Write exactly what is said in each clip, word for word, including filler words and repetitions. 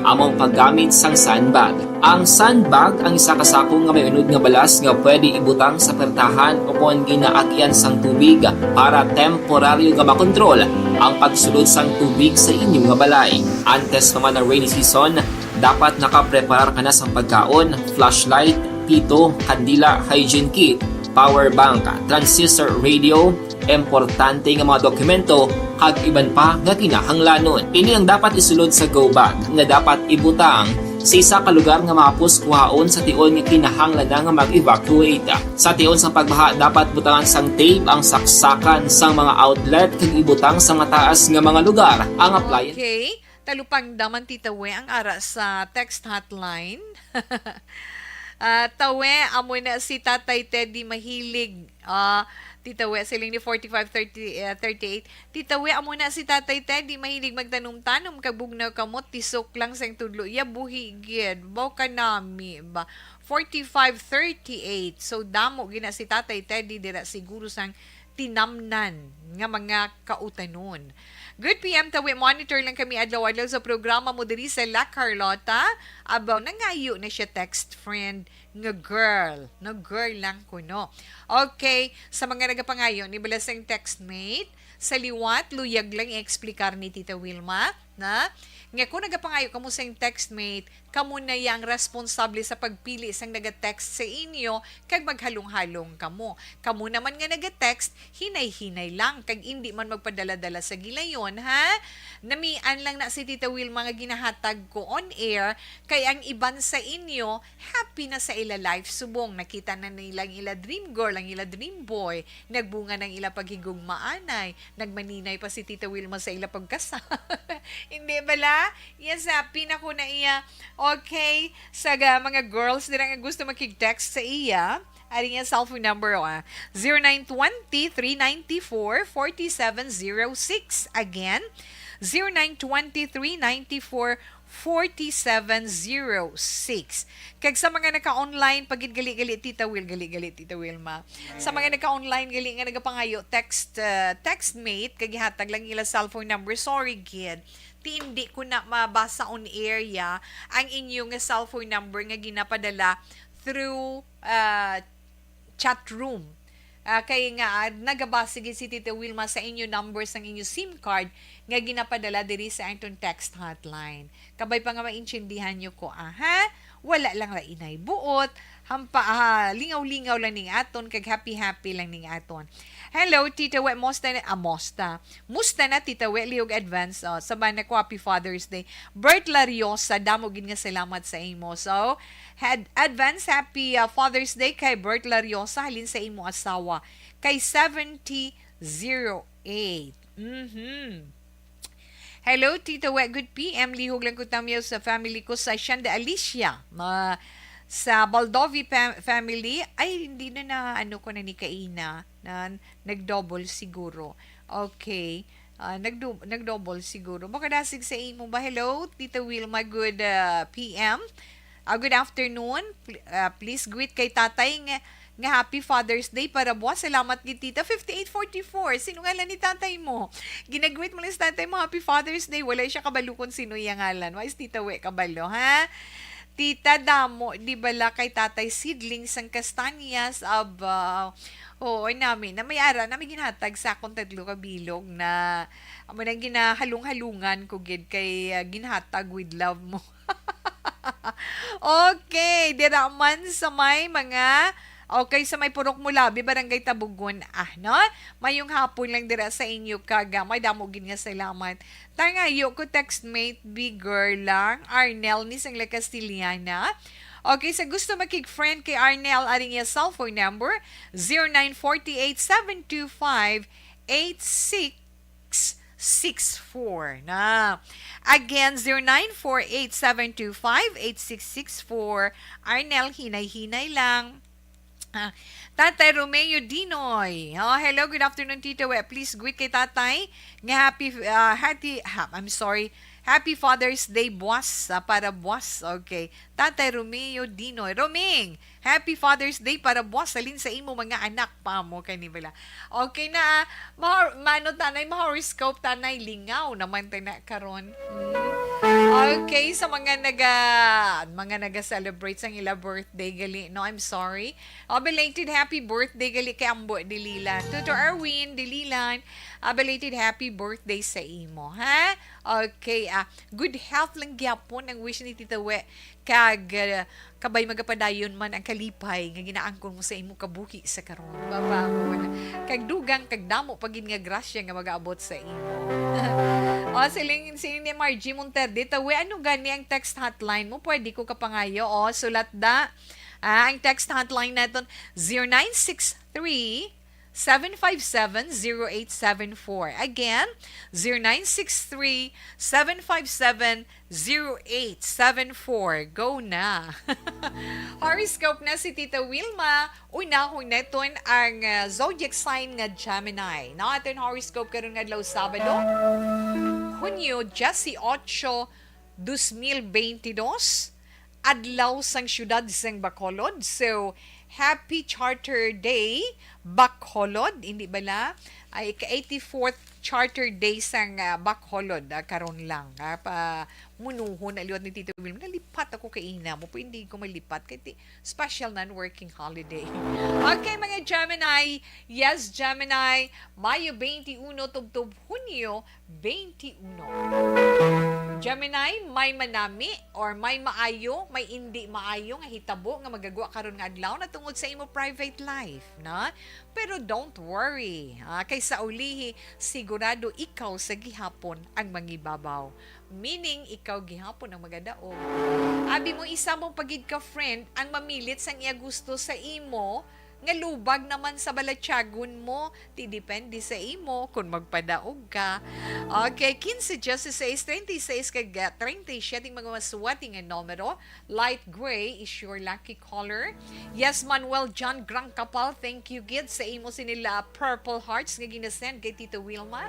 Amo ang paggamit sang sandbag. Ang sandbag ang isa ka sako nga may unod nga balas nga pwede ibutang sa pertahan upon ginaagian sang tubig para temporaryo nga makontrol ang pagsulod sang tubig sa inyo nga balay. Antes pa man ang rainy season, dapat nakapreparar ka na sang pagkaon, flashlight, pito, kandila, hygiene kit, power bank, transistor radio, importante nga mga dokumento, kag iban pa nga kinahanglanon. Ini ang dapat isulod sa go bag nga dapat ibutang sa isa ka lugar nga mahapos kuhaon sa tion nga kinahanglan na nga mag-evacuate. Sa tion sang pagbaha, dapat butangan sang tape ang saksakan sang mga outlet kag ibutang sa mataas nga mga lugar ang appliance. Okay. Talupangda man, Tita We, ang ara sa text hotline. Ah, Tawe, amo na si Tatay Teddy mahilig. Ah, Tita We, siling ni forty-five thirty, ah, thirty-eight. Tita We, amo na si Tatay Teddy mahilig magtanom-tanom kag bugnaw kamot, tisok lang sang tudlo. Ya, buhi gid. Baw ka nami ba? Forty-five thirty-eight. So, damo gina si Tatay Teddy dira siguro sang tinamnan nga mga kautanon. Good P M, Tawi, monitor lang kami adlaw-adlaw sa programa mo diri sa La Carlota. Abaw, nangayo na siya text friend nga girl. No, girl lang kuno. Okay, sa mga nagapangayo ni bala sang textmate, sa liwat, luyag lang i-explicar ni Tita Wilma, na, nga kung nagapangayo kamo sa textmate, kamo na yang responsable sa pagpili sang naga-text sa inyo kag maghalong-halong kamo. Kamo naman nga naga-text, hinay-hinay lang kag indi man magpadala-dala sa gilayon, ha? Namian lang na si Tita Wilma nga ginahatag ko on air, kay ang iban sa inyo happy na sa ila life subong nakita na nila ang ila dream girl, ang ila dream boy, nagbunga ng ila paghigugmaanay, nagmaninay pa si Tita Wilma sa ila pagkasal. Hindi bala? Yes, happy na ko na iya. Okay, sa ga-, mga girls dira nga gusto makig-text sa iya, ari nga cellphone number, oh, ah, zero nine twenty, three ninety-four, forty-seven zero six. Again, zero nine twenty, three ninety-four, forty-seven zero six. Kag sa mga naka-online, pagid gali-gali, Tita Wil, gali-gali, Tita Wilma. Sa mga naka-online, gali nga nagapangayo, text, uh, textmate, kag ihatag lang ila cellphone number. Sorry, gid. Ti hindi ko na mabasa on air, ya, ang inyo nga cellphone number nga ginapadala through, uh, chat room. Ah, kay nga, ah, nagabase gid si Tita Wilma sa inyo number sang inyo SIM card nga ginapadala diri sa aton text hotline. Kabay pa nga maintindihan nyo ko, ah, ha? Wala lang ra inay buot, hampa, ah, lingaw-lingaw lang ning aton, kag happy-happy lang ning aton. Hello, Tita We, mosta na, ah, mosta. Musta na, Tita We, liog advance, oh, sa bana ko, happy Father's Day. Bert Lariosa, damo gid nga salamat sa imo. So, had, advance happy, uh, Father's Day kay Bert Lariosa, halin sa imo asawa, kay seventy zero eight. Mhm. Hello, Tita We. Good P M. Lihog lang ko tamyaw sa family ko sa Sian de Alicia. Ma, sa Baldovi pa-, family. Ay, hindi na na, ano ko na ni kaina. Na, nag-double siguro. Okay. Ah, nagdu-, nag-double siguro. Makadasig sa imo ba? Hello, Tita Wilma. Good, ah, P M. Ah, good afternoon. Pl-, ah, please greet kay Tatay nga, nga Happy Father's Day para buwas. Salamat gid, Tita. Fifty-eight forty-four. Sino ngalan ni Tatay mo? Ginagreet mo lang si Tatay mo, "Happy Father's Day." Wala siya kabalo kung sino iya ngalan. Why is Tita We kabalo, ha? Tita, damo, di bala kay Tatay seedling sang kastanyas? Aba, oo, nami na may ara na may ginhatag sa akong tatlo ka bilog na amo nang ginahalong-halungan ko gid kay, ah, ginhatag with love mo. Okay, dira man sa may mga, okay, sa may Purok Mulabi, Barangay Tabugon, ah, no? Mayong hapon lang dira sa inyo, kag, ah, may damo gid nga salamat. Tangayo ko textmate, big girl lang, Arnel ni sang La Castellana. Okay, sa gusto makig-friend kay Arnel, aring iya cellphone number, zero nine four eight seven two five eight six six four. Na. Again, zero nine four eight seven two five eight six six four. Arnel, hinay-hinay lang. Ah, Tatay Romeo Dinoy. Oh, hello, good afternoon, Tito. We, please greet kay Tatay nga happy, ah, happy, ha, I'm sorry, happy Father's Day, buwas, ah, para buwas. Okay. Tatay Romeo Dinoy. Roming, happy Father's Day para buwas, halin sa imo mga anak pa mo, kani bala. Okay na, ah. Ma-, mano tanay, ma-horoscope tanay, lingaw naman tayo na karon. Hmm. Okay, sa mga naga, mga naga-celebrate sang ila birthday gali, no, I'm sorry. Oh, belated happy birthday gali kay Ambo Dililan. Tutor Erwin Dililan, ah, belated happy birthday sa imo, ha? Okay, ah, good health lang gyapon ang wish ni Tita We. Kag, ah, kabay magapadayon man ang kalipay nga ginaangkon mo sa imo kabuhi sa karon. Baba mo na. Kag dugang, kag damo pa gid nga grasya nga magaabot sa imo. O, siling, siling ni Margie Monterde, Tawi, ano gani ang text hotline mo? Pwede ko kapangayo. O, sulat da. Ah, ang text hotline naton, zero nine six three, seven five seven, zero eight seven four. Again, zero nine six three, seven five seven, zero eight seven four. Go na! Horoscope na si Tita Wilma. Unahon naton ang, ah, zodiac sign nga Gemini. Na aton horoscope karon nga adlaw, Sabado, Hunyo diyesyocho, dos mil beintidos, adlaw sang siyudad sang Bacolod. So, happy Charter Day, Bacolod. Hindi bala? Ay, ika eighty-fourth Charter Day sang, ah, Bacolod, ah, karon lang. Ah, pa, munuhon na liwat ni Tito Wilma. Nalipat ako kay ina mo. Pwede ko malipat kay ti-, special non-working holiday. Okay, mga Gemini. Yes, Gemini. Mayo twenty-one tubtob Hunyo twenty-one. Gemini, may manami or may maayo, may indi maayo nga hitabo nga magagwa karon nga adlaw na tungod sa imo private life, na? Pero don't worry, ah, kay sa ulihi, sigurado ikaw sa gihapon ang mangibabaw. Meaning, ikaw gihapon ang magadaog. Abi mo, isa mo pa gid ka friend ang mamilit sang iya gusto sa imo, nga lubag naman sa balatyagon mo, ti depende sa imo kung magpadaog ka. Okay, quince, dieciséis, treinta y seis, kag, ah, treinta y siete, mga masuwati nga numero. Light gray is your lucky color. Yes, Manuel John Grangkapal, thank you gid sa imo sinila purple hearts nga ginasend kay Tito Wilma.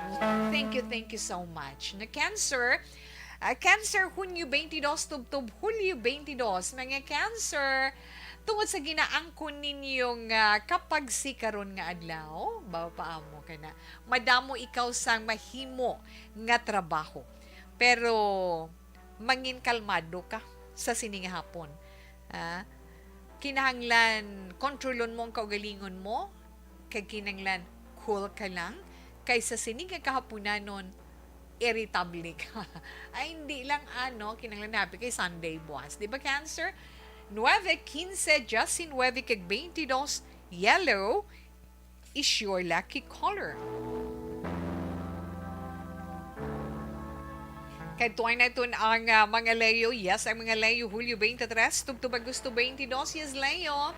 Thank you, thank you so much. Na Cancer, ah, Cancer, Hunyo twenty-dos tubtob Hulyo twenty-dos. Mga Cancer, tungod sa ginaangkon ninyo nga kapag si karon nga adlaw, baw paamo ka na, madamo ikaw sang mahimo nga trabaho. Pero mangin kalmado ka sa sini nga hapon. Ah, kinahanglan kontrolon mo ang kaugalingon mo, kag kinahanglan cool ka lang, kay sa sini nga kahaponanon, irritable ka. Ay, hindi lang ano, kinahanglan happy kay Sunday buwas. Di ba, Cancer? Nueve, quince, diecinuebe, kag twenty-dos, yellow is your lucky color. Kay tuway na iton ang, ah, mga Leo. Yes, ang mga Leo, Hulyo twenty-three, tubtob Agosto twenty-dos. Yes, Leo.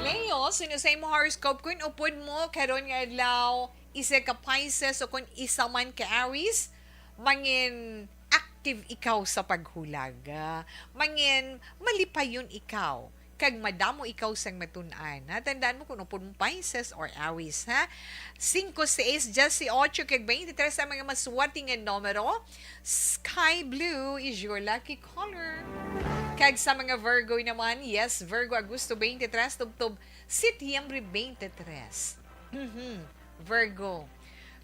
Leo, sino sa imo horoscope? Kung upod mo, karon nga adlaw, isa ka Pisces o kung isa man ka Aries, mangin active ikaw sa paghulag. Ah, mangin malipayon ikaw. Kag madamo ikaw sang matun-an. Ha? Tandaan mo kung upod mo Pisces or Aries, ha? Cinco, seis, dieciocho, kag twenty-tres ang mga maswerte nga numero. Sky blue is your lucky color. Kag sa mga Virgo naman, yes, Virgo, Agosto twenty-tres, tubtob Setyembre twenty-tres. Mhm. Virgo,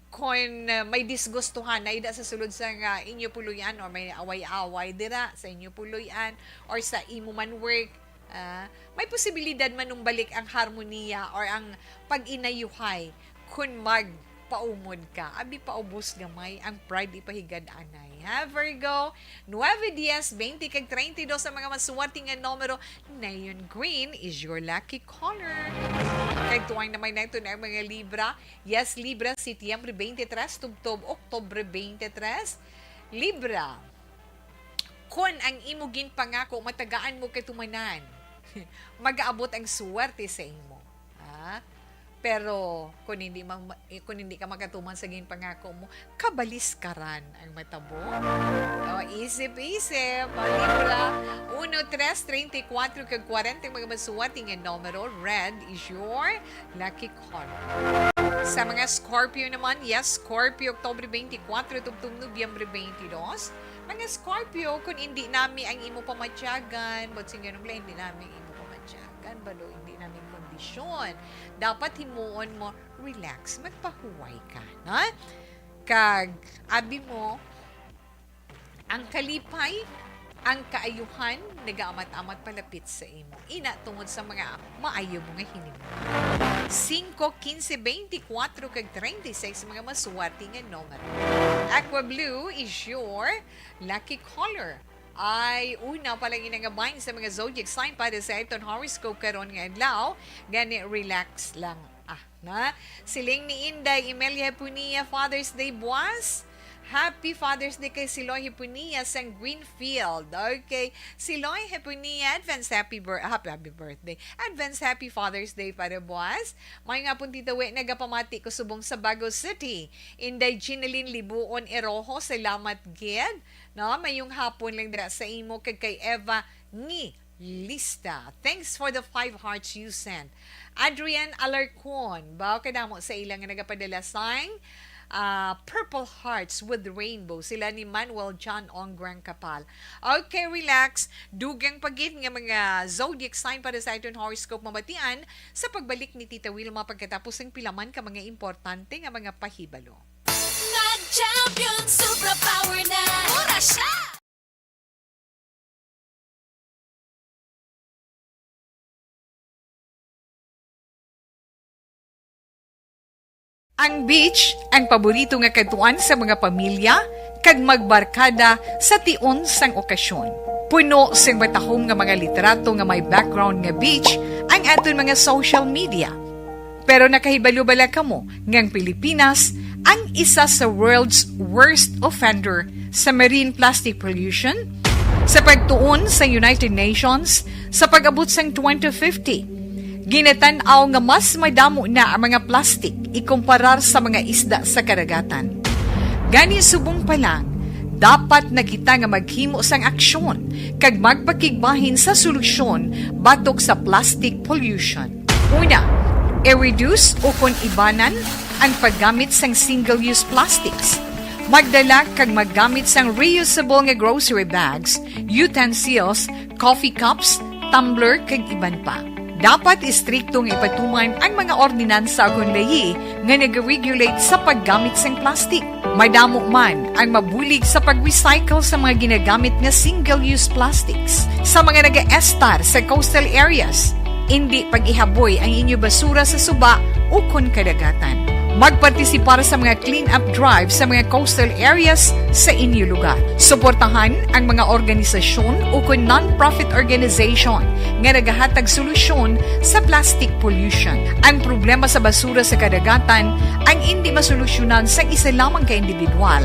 kon, uh, may disgustuhan na ida sa sulod sa nga inyo puloy-an or may away-away dira sa inyo puloy-an or sa imo man work, ah, may posibilidad manumbalik ang harmoniya or ang pag-inayuhay kon magpaumod ka. Abi, paubos gamay ang pride, ipahigad anay, ha, Virgo? Nueve, dies, twenty, kag treinta y dos ang mga maswerte nga numero. Neon green is your lucky color. Kag tuwang naman nato na ang mga Libra. Yes, Libra, Setyembre twenty-tres, tubtob Oktubre twenty-tres. Libra, kon ang imo ginpangako matagaan mo katumanan, mag-aabot ang swerte sa imo. Ha? Pero kung hindi man, eh, kung hindi ka makatuman sa ginpangako mo, kabaliskaran ang matabo. O, isip-isip. O, Libra, uno, tres, treinta y cuatro, kag kwarenta ang mga maswerte nga numero. Red is your lucky color. Sa mga Scorpio naman, yes, Scorpio, Oktubre twenty-four, tubtob Nobyembre twenty-two. Mga Scorpio, kung hindi nami ang imo pamatyagan, but sa ganun lang, hindi nami ang imo pamatyagan, balo, hindi nami kondisyon. Dapat himuon mo, relax, magpahuway ka, no? Kag, abi mo, Ang kalipay, ang kaayuhan, nagaamat-amat palapit sa imo. Ina tungod sa mga maayo mo nga hinimo. Singko, kinse, beintikwatro, kag treinta y seis, mga maswerte nga numero. Aqua Blue is your lucky color. Ay, una pa lang ina nga bahin sa mga zodiac sign para sa aton horoscope karon nga adlaw. Gani, relax lang. Ah, na? Siling ni Inday Imelia Hepunia, Father's Day buwas. Happy Father's Day kay Siloy Hepunia sang Greenfield. Okay. Siloy Hepunia, advance happy bir-, happy, happy birthday. Advance happy Father's Day para buwas. May nga pun, Tita We, nagapamati ko subong sa Bago City. Inday Ginalyn Libuon Eroho, salamat gid. No, mayong hapon lang dira sa imo kag kay Eva ni Lista. Thanks for the five hearts you sent. Adrian Alarcon, bao kadamo sa ila nga nagapadala sang, ah, Purple Hearts with Rainbow. Sila ni Manuel John Ong Grand Capal. Okay, relax. Dugang pa gid nga mga zodiac sign para sa aton horoscope mabatian sa pagbalik ni Tita Wilma pagkatapos sang pila man ka mga importante nga mga pahibalo. Mag-champion, superpower na. Mura siya! Ang beach, ang paborito nga kadtuan sa mga pamilya kag magbarkada sa tion sang okasyon. Puno sing matahom nga mga litrato nga may background nga beach ang aton mga social media. Pero nakahibalo bala kamo nga ang Pilipinas ang isa sa world's worst offender sa marine plastic pollution? Sa pagtuon sa United Nations, sa pag-abot sang twenty fifty, ginatan-aw nga mas madamo na ang mga plastik ikumparar sa mga isda sa kadagatan. Gani, subong pa lang, dapat na kita nga maghimo sang aksyon kag magpakigbahin sa solusyon batok sa plastic pollution. Una, i-reduce ukon ibanan ang paggamit sang single-use plastics. Magdala kag maggamit sang reusable nga grocery bags, utensils, coffee cups, tumbler, kag iban pa. Dapat istrikto nga ipatuman ang mga ordinansa ukon layi nga nag-regulate sa paggamit sang plastic. Madamo man ang mabulig sa pag-recycle sa mga ginagamit nga single-use plastics. Sa mga nagaestar sa coastal areas, indi pag-ihaboy ang inyo basura sa suba ukon kadagatan. Magpartisipar sa mga clean-up drive sa mga coastal areas sa inyo lugar. Suportahan ang mga organisasyon ukon non-profit organization nga nagahatag solusyon sa plastic pollution. Ang problema sa basura sa kadagatan ang indi masolusyonan sang isa lamang ka individual,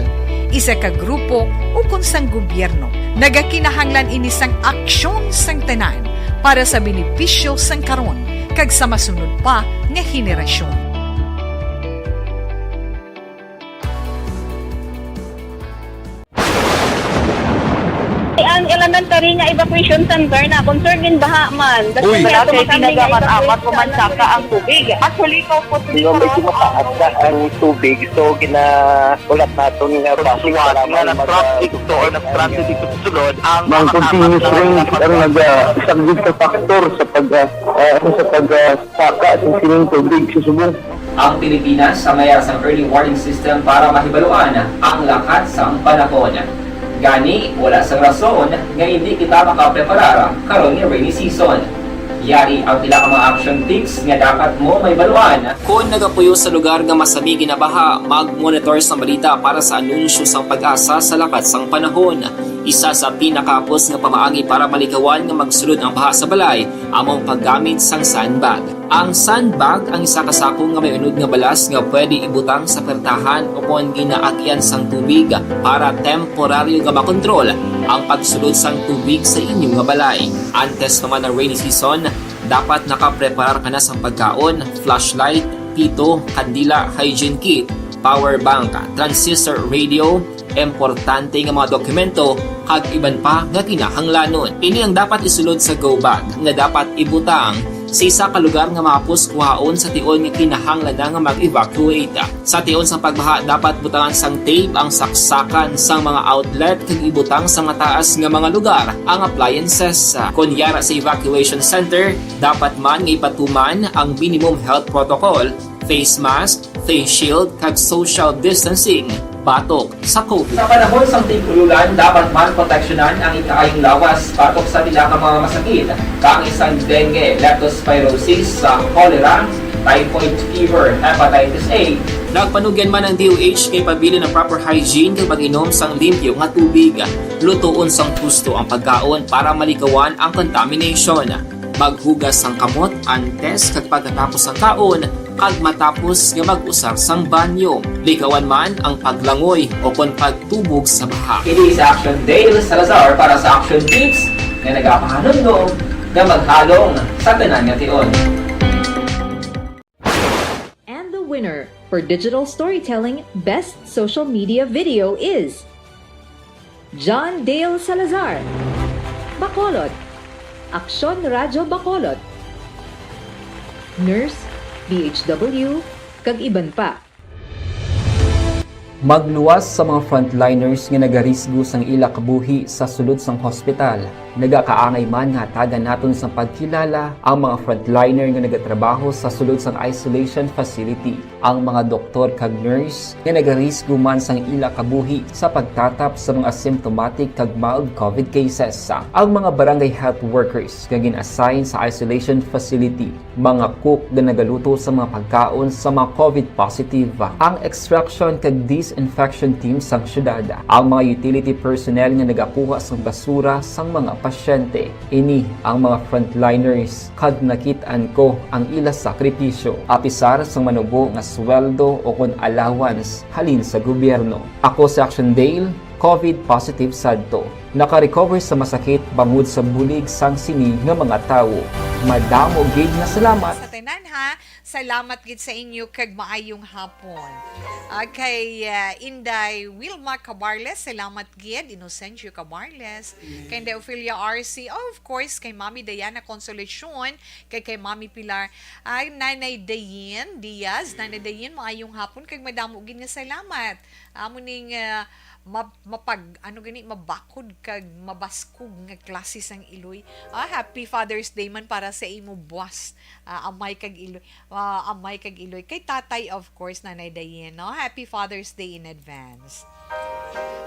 isa ka grupo, ukon sang gobyerno. Nagakinahanglan ini sang aksyon sang tanan para sa benepisyo sang karon kag sa masunod pa nga henerasyon. Ang elementary nga evacuation center na concerned in baha man. That's Uy. why Wala nato kay makami nga ginagamat-amat evacuation ko man center. Saka ang tubig. Actually, ikaw po Yung medyo mataas na ang tubig, so ginahulat naton nga bus para nga mag-, nag-traffic to or nag-traffic to sulod ang Ang mga continuous kasama rain ang naga-, isang big factor sa pag, ah, ah, sa pag, ah, saka sa sining tubig sa subong. Ang Pilipinas ang may sang early warning system para mahibaluan ang lakat sang panahon. Gani, wala sang rason nga hindi kita makapreparar karon nga rainy season. Yari ang pila ka mga action tips nga dapat mo mahibaluan. Kon nagapuyo sa lugar nga masami ginabaha, mag-monitor sa balita para sa anunsyo sang PAGASA sa lakat sang panahon. Isa sa pinakahapos nga pamaagi para malikawan nga magsulod ang baha sa balay amo ang paggamit sang sandbag. Ang sandbag ang isa ka sako nga may unod nga balas nga pwede ibutang sa pertahan ukon ginaagyan sang tubig para temporaryo nga makontrol ang pagsulod sang tubig sa inyo nga balay. Antes pa man ang rainy season, dapat nakapreparar ka na sang pagkaon, flashlight, pito, kandila, hygiene kit, power bank, transistor radio, importante nga mga dokumento, kag iban pa nga kinahanglanon. Ini ang dapat isulod sa go bag nga dapat ibutang sa isa ka lugar nga mahapos kuhaon sa tion nga kinahanglan na nga mag-evacuate. Sa tion sang pagbaha, dapat butangan sang tape ang saksakan sang mga outlet kag ibutang sa mataas nga mga lugar ang appliances. Kon yara sa evacuation center, dapat man nga ipatuman ang minimum health protocol, face mask, face shield, kag social distancing. batok sa COVID. Sa panahon sang tig-ululan, dapat man proteksyonan ang ikaayong lawas batok sa pila ka mga masakit, kaangay sang dengue, leptospirosis, sa cholera, typhoid fever, hepatitis A. Nagpanugyan man ang D O H kay pabilin ang proper hygiene kag pag-inom sang limpyo nga tubig. Lutoon sang husto ang pagkaon para malikawan ang contamination. Maghugas sang kamot antes kag pagkatapos sang kaon kag matapos nga mag-usar sang banyo. Likawan man ang paglangoy o kon pagtubog sa baha. Ini si Action Dale Salazar para sa Action Tips nga nagapahanumdom nga maghalong sa tanan nga tion. And the winner for Digital Storytelling Best Social Media Video is John Dale Salazar, Bacolod, Aksyon Radyo Bacolod, Nurse, D H W, kag iban pa. Magluwas sa mga frontliners nga nagarisgo sang ila kabuhi sa sulod sang hospital. Nagakaangay man nga hatagan naton sang pagkilala ang mga frontliner nga nagatrabaho sa sulod sang isolation facility, ang mga doktor kag nurse nga nagarisgo man sang ila kabuhi sa pagtatap sa mga symptomatic kag mild COVID cases, ang mga barangay health workers nga gin-assign sa isolation facility, mga cook nga nagaluto sa mga pagkaon sa mga COVID positive, ang extraction kag disinfection team sang syudad, ang mga utility personnel nga nagakuha sang basura sang mga pasyente. Ini ang mga frontliners, kag nakit-an ko ang ila sakripisyo, apisar sang manubo nga sweldo o kon allowance halin sa gobyerno. Ako si Action Dale, COVID positive sadto. Naka-recover sa masakit bangod sa bulig sang sini nga mga tawo. Madamo gid nga salamat. Sa tanan, ha, salamat gid sa inyo kag maayong hapon. Ah, kay, ah, Inday Wilma Cabarles, salamat gid. Inocencio Cabarles, kay Inday Ophelia R C, of course, kay Mami Diana Consolacion, kay, kay Mami Pilar, ay, Nanay Dayin Diaz. Nanay Dayin, maayong hapon kag madamo gid nga salamat. Amo ning, ah, ma-, mapag-, ano gani, mabakod kag mabaskog nga klase sang iloy. Ah, happy Father's Day man para sa imo, boss. Ah, amay kag iloy. Ah, amay kag iloy. Kay tatay, of course, Nanay Dayen, no? Happy Father's Day in advance.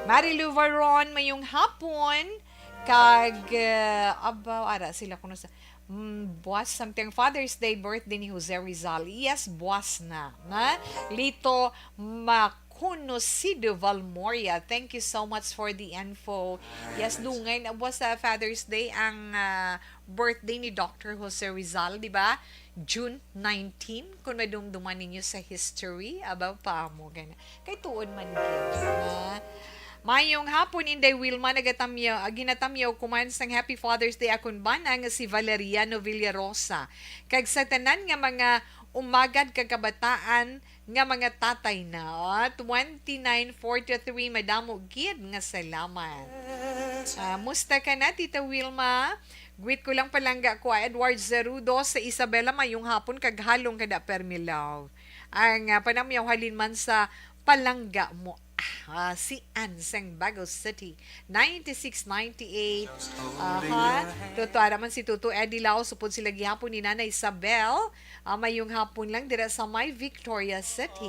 Marilu Varon, mayong hapon. Kag, ah, abaw, ara sila kuno sa, mm, buwas, samtang Father's Day, birthday ni Jose Rizal. Yes, buwas na, na? Lito Maconocido Valmoria, thank you so much for the info. Yes, dungay na buwas sa Father's Day ang, ah, birthday ni Doctor Jose Rizal, di ba? June nineteen, kung madumduman ninyo sa history, abaw pa mo, gana. Kay tuod man gyud, ha? Mayong hapon, Inday Wilma, nagatamyaw, ah, ginatamyaw ko man sang Happy Father's Day akon bana nga si Valeriano Villarosa. Kag sa tanan nga mga umagad kag kabataan nga mga tatay na, ah, twenty-nine forty-three, madamo gid nga salamat. Ah, musta ka na, Tita Wilma? Greet ko lang palangga ko, ah, Edward Zerudo sa Isabela, mayong hapon kag halong kada permi love. Ang, ah, panamyaw halin man sa palangga mo. Ah, si Ann sang Bago City, ninety-six ninety-eight. Aha. Tuto, ara man si Tuto Eddie Lau, supod sila gihapon ni Nanay Isabel. Ah, mayong hapon lang dira sa may Victoria City.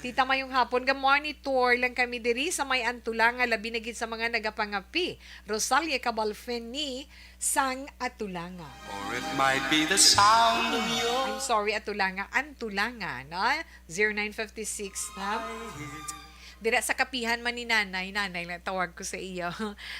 Tita, mayong hapon. Ga-monitor lang kami diri sa may Antulanga, labi na gid sa mga nagapangapi. Rosalia Cabalfeni sang Atulanga. Or it might be the sound of your I'm sorry, Atulanga. Antulanga, no? Zero nine fifty-six na. Dira sa kapihan man ni Nanay, Nanay lang tawag ko sa iyo.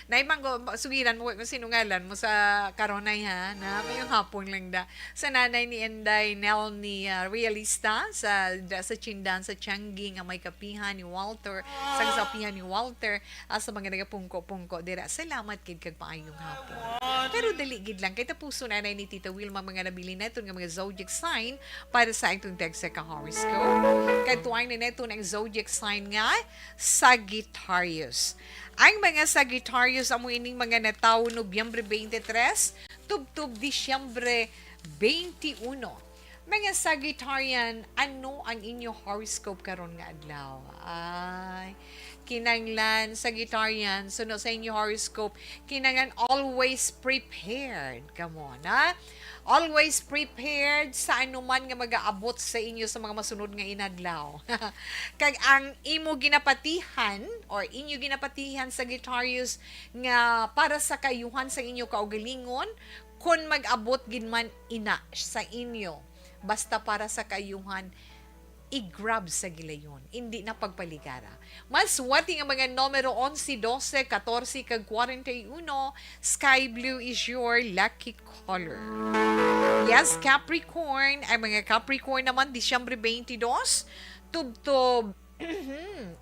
Nay, manggo, sugiran mo kung sino ngalan mo sa karonay, ha? Na, mayong hapon lang da. Sa nanay ni Inday Nel ni, ah, Realista, sa, da, sa Chindan, sa Tiangge, nga may kapihan ni Walter, sa kapihan ni Walter, ah, sa mga nagapungko-pungko dira. Salamat gid kag paayong hapon. Pero dali gid lang, kay tapuson anay ni Tita Wilma mga nabilin naton nga mga zodiac sign para sa atong tagsa ka horoscope. Kay tuwang na naton ang zodiac sign nga Sagittarius. Ang mga Sagittarius amo ining mga natawo Nobyembre twenty-three, tubtob Disyembre twenty-one. Mga Sagittarian, ano ang inyo horoscope karon nga adlaw? Ay, kinahanglan Sagittarian, suno sa inyo horoscope, kinahanglan always prepared kamo, na? Always prepared sa anuman nga magaabot sa inyo sa mga masunod nga inadlaw. Kag ang imo ginapatihan or inyo ginapatihan, Sagittarius, nga para sa kaayuhan sa inyo kaugalingon, kun mag-abot gid man ina sa inyo, basta para sa kaayuhan, i-grab sa gilayon, indi na pagpaligara. Maswati nga mga numero onse, dose, katorse, kag kwarenta y uno, sky blue is your lucky color. Yes, Capricorn, ang mga Capricorn naman, Disyembre twenty-two, tubtob,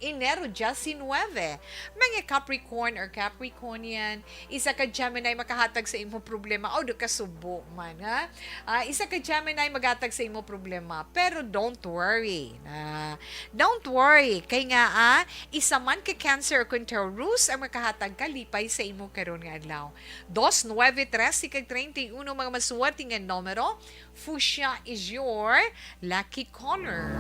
Enero diecinuebe. Mga Capricorn or Capricornian, isa ka Gemini makahatag sa imo problema. O, do kasubo man, ha? Ah, isa ka Gemini maghatag sa imo problema. Pero don't worry. Ah, don't worry. Kay nga, ah, isa man ka Cancer o kon Taurus ang makahatag kalipay sa imo karon nga adlaw. Dos, nuebe, trese, kag treinta y uno, mga maswerte nga numero. Fuchsia is your lucky color.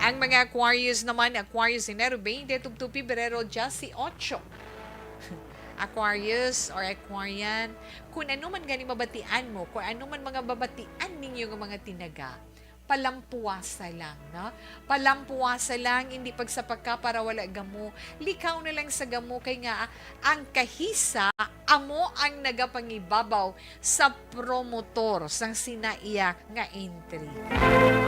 Ang mga Aquarius naman, Aquarius, Enero twenty tubtob Pebrero dieciocho. Aquarius or Aquarian, kung ano man gani mabatian mo, kung ano man mga mabatian ninyo nga mga tinaga, palampuasa lang, no? Palampuasa lang, hindi pagsapaka para wala gamo. Likaw na lang sa gamo, kay nga ang kahisa amo ang nagapangibabaw sa promotor sang sina iya nga intriga.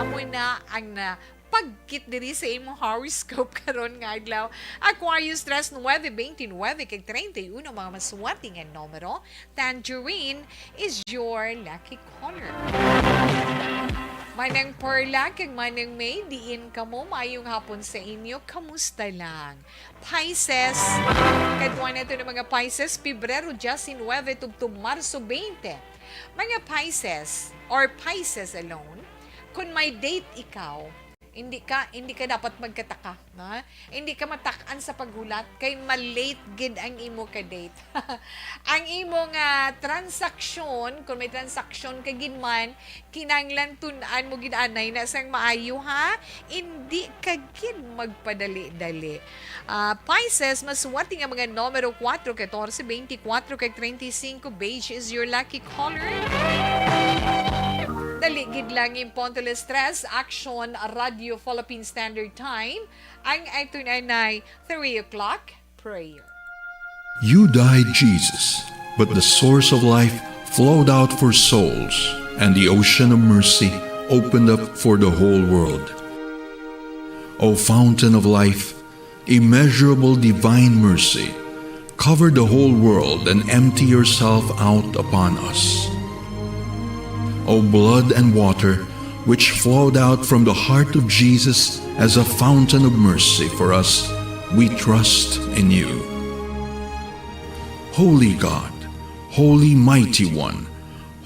Amo na ang na pagkit diri sa imong horoscope karon nga adlaw. Aquarius, tres, nuebe, twenty-nine, kag treinta y uno, mga maswerte nga numero. Tangerine is your lucky color. Manang Perla kag Manang May, diin kamo? Maayong hapon sa inyo. Kamusta lang? Pisces, kadwa nato ng mga Pisces, Pebrero diecinuebe tubtob Marso twenty. Mga Pisces or Pisces alone, kung may date ikaw, hindi ka, hindi ka dapat magkataka, no? Hindi ka matak-an sa paghulat kay ma-late gid ang imo ka date. Ang imo nga transaksyon, kung may transaksyon ka gid man, kinahanglan tun-an mo gid anay na sang maayo, ha? Hindi ka gid magpadali-dali. Ah, Pisces, maswerte nga mga numero kuwatro, katorse, beintikwatro, kag treinta y cinco. Beige is your lucky color. Dali gid lang, imponto alas tres, Action Radio Philippine Standard Time. Ang aton anay, three o'clock prayer. You died, Jesus, but the source of life flowed out for souls, and the ocean of mercy opened up for the whole world. O fountain of life, immeasurable divine mercy, cover the whole world and empty yourself out upon us. O blood and water, which flowed out from the heart of Jesus as a fountain of mercy for us, we trust in you. Holy God, Holy Mighty One,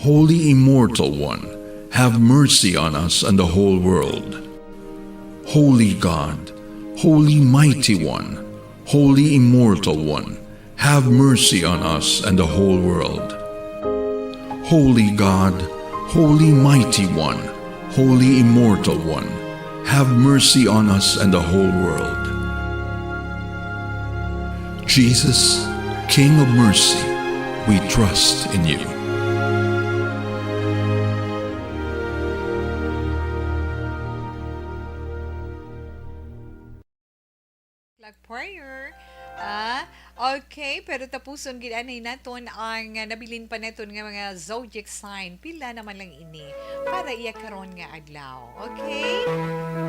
Holy Immortal One, have mercy on us and the whole world. Holy God, Holy Mighty One, Holy Immortal One, have mercy on us and the whole world. Holy God, Holy Mighty One, Holy Immortal One, have mercy on us and the whole world. Jesus, King of mercy, we trust in you. Like prayer. Ah, okay, pero tapuson gid anay naton ang, ah, nabilin pa naton nga mga zodiac sign. Pila naman lang ini para iya karon nga adlaw. Okay?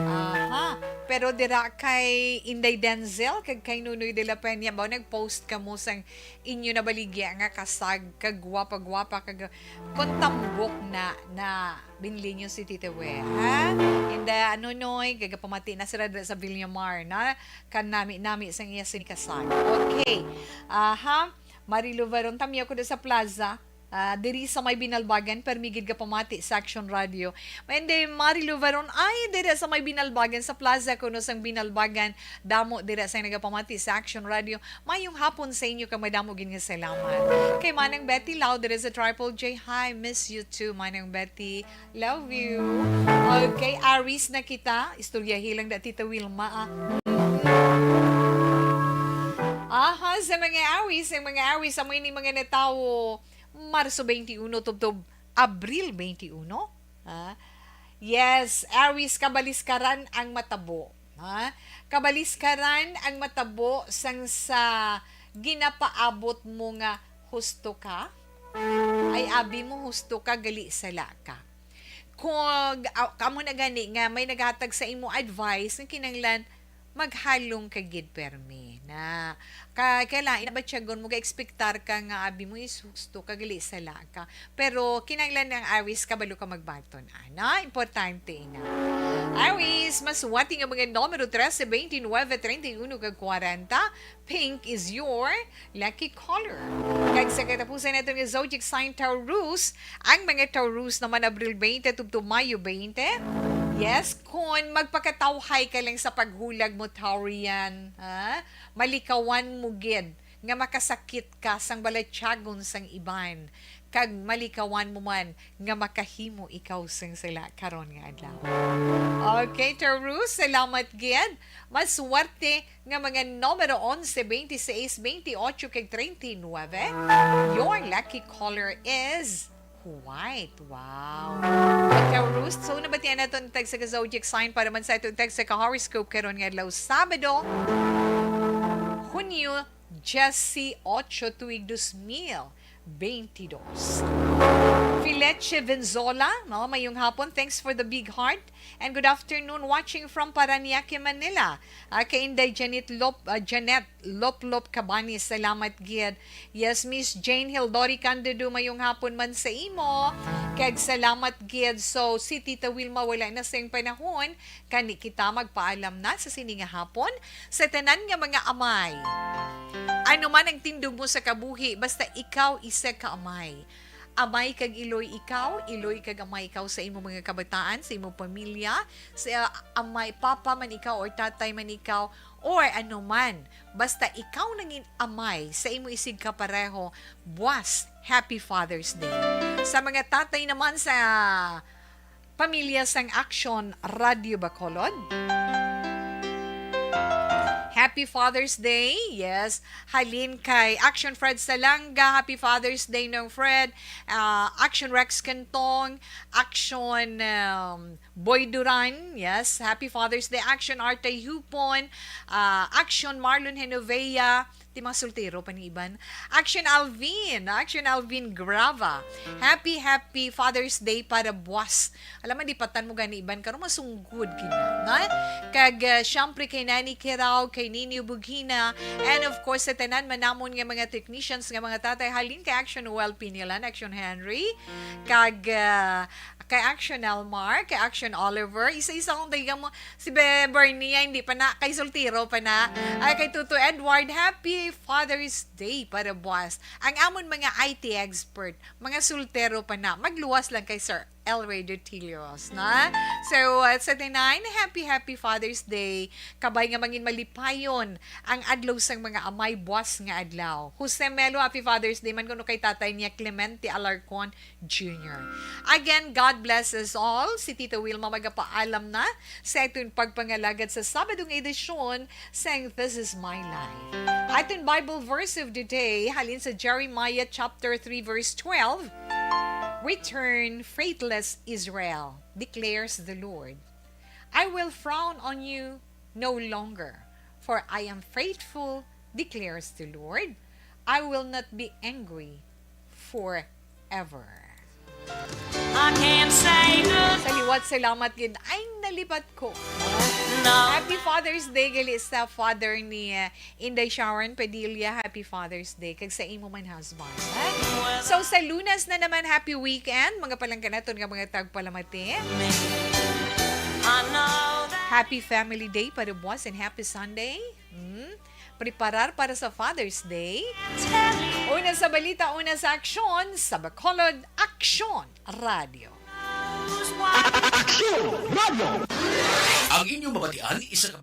Aha. Pero dira kay Inday Denzel kag kay Nunoy de la Peña, ba, nag-post kamo sang inyo nabaligya nga kasag, kag gwapa-gwapa, kag kon tambok na, na binli nyo si Tita We, ha? Inday Nunoy, gagapamati na sila dira sa Villamar, na kanami-nami sang iya sini kasag. Okay. Aha. Marilu Veron, tamya ko da sa plaza. Ah, diri sa may Binalbagan, permi gid gapamati sa Action Radio. Mainday Marilu Veron, ay, diri sa may Binalbagan, sa plaza kuno sang Binalbagan, damo diri sa nagapamati sa Action Radio. Mayong hapon sa inyo, kag madamo gid nga salamat. Kay Manang Betty Lau diri sa Triple J, hi, miss you too, Manang Betty. Love you. Okay, Aries na kita. Istoryahi lang da, Tita Wilma, ah. Sa mga Aries, ang mga Aries, amo ini mga natawo Marso twenty-one tubtob Abril twenty-one. Ha? Yes, Aries, kabaliskaran ang matabo. Ha? Kabaliskaran ang matabo sang sa ginapaabot mo nga husto ka. Ay, abi mo husto ka, gali sala ka. Kung, ah, kamo na gani nga may naghatag sa imo advice, nga kinahanglan maghalong ka gid permi na ka, kailangan ba tiyagon mo, ga-expectar ka nga abi mo is husto ka, gali sala ka. Pero kinahanglan ang Aries, kabalo ka magbaton, ana. Importante ina. Aries, mas wati nga mga numero trese, twenty-nine, treinta y uno, kag kwarenta. Pink is your lucky color. Kag sa katapusan nato nga zodiac sign, Taurus. Ang mga Taurus naman, Abril twenty tubtob Mayo twenty. Yes, kun magpakatawhay ka lang sa paghulag mo, Taurian, ha? Malikawan mo gid nga makasakit ka sang balatyagon sang iban, kag malikawan mo man nga makahimo ikaw sing sila karon nga adlaw. Okay, Taurus, salamat gid. Maswerte nga mga numero onse, twenty-six, twenty-ocho, kag treinta y nueve. Your lucky color is white. Wow. Taurus, so nabatian naton tag sa ka zodiac sign para man sa aton tag sa ka horoscope karon nga adlaw, Sabado, Hunyo dieciocho, tuig dos mil veintidós. Fileche Venzola, no, mayong hapon. Thanks for the big heart. And good afternoon, watching from Parañaque, Manila. Ah, kay Inday Janet Lop-, ah, Janet Loplop Cabanes, salamat gid. Yes, Miss Jane Hildori Candido, mayong hapon man sa imo. Kag salamat gid. So, si Tita Wilma wala na sing panahon, kani kita magpaalam na sa sini nga hapon. Sa tanan nga mga amay, ano man ang tindog mo sa kabuhi, basta ikaw isa ka amay. Amay kag iloy ikaw, iloy kag amay ikaw sa imo mga kabataan, sa imo pamilya, sa amay, papa man ikaw or tatay man ikaw, or ano man. Basta ikaw nangin amay sa imo isig kapareho, buwas, Happy Father's Day. Sa mga tatay naman sa pamilya sang Action Radio Bacolod, Happy Father's Day. Yes, halin kay Action Fred Salanga, Happy Father's Day, Nong Fred. Ah, Action Rex Cantong, Action, um, Boy Duran, yes, Happy Father's Day. Action Artay Hupon, ah, Action Marlon Genovea, ti mga soltero pa ni iban. Action Alvin, Action Alvin Grava. Happy, happy Father's Day para buwas. Alam mo, di patan mo gani iban, karon masunggod gina, na? Kag, ah, syempre kay Nani Kirao, kay Nini Bugina, and of course, sa tanan man namon nga mga technicians, nga mga tatay, halin kay Action Noel Pinilan, Action Henry, kag, ah, kay Action Elmar, kay Action Oliver, isa-isa kong dahigan mo, si Be-, Bernie, ay, hindi pa na, kay soltero pa na, ay, kay Tuto Edward, Happy Father's Day para buwas. Ang amon mga I T expert, mga soltero pa na, magluwas lang kay Sir El Rey Dutillos, na? So, uh, sa tanan, happy, happy Father's Day. Kabay nga mangin malipayon ang adlaw sang mga amay buwas nga adlaw. Jose Melo, happy Father's Day man kuno kay tatay niya, Clemente Alarcon Junior. Again, God bless us all. Si Tita Wilma magapaalam na sa aton pagpangalagad sa Sabado nga edisyon sang This Is My Life. Aton Bible verse of the day, halin sa Jeremiah chapter three, verse twelve, "Return, faithless Israel, declares the Lord. I will frown on you no longer, for I am faithful, declares the Lord. I will not be angry forever." I can't say no. Sa liwat, salamat gid. Ay, nalipat ko. No. Happy Father's Day gali sa father ni, uh, Inday Sharon Padilla. Happy Father's Day. Kag sa imo man, husband. Ha? So, sa Lunes na naman, happy weekend, mga palangga naton nga mga tagpalamati. I know that. Happy Family Day para buwas and happy Sunday. Hmm? Preparar para sa Father's Day. Una sa balita, una sa aksyon, sa Bacolod Aksyon Radio. Aksyon Radio. Ang inyong mabatian, isa ka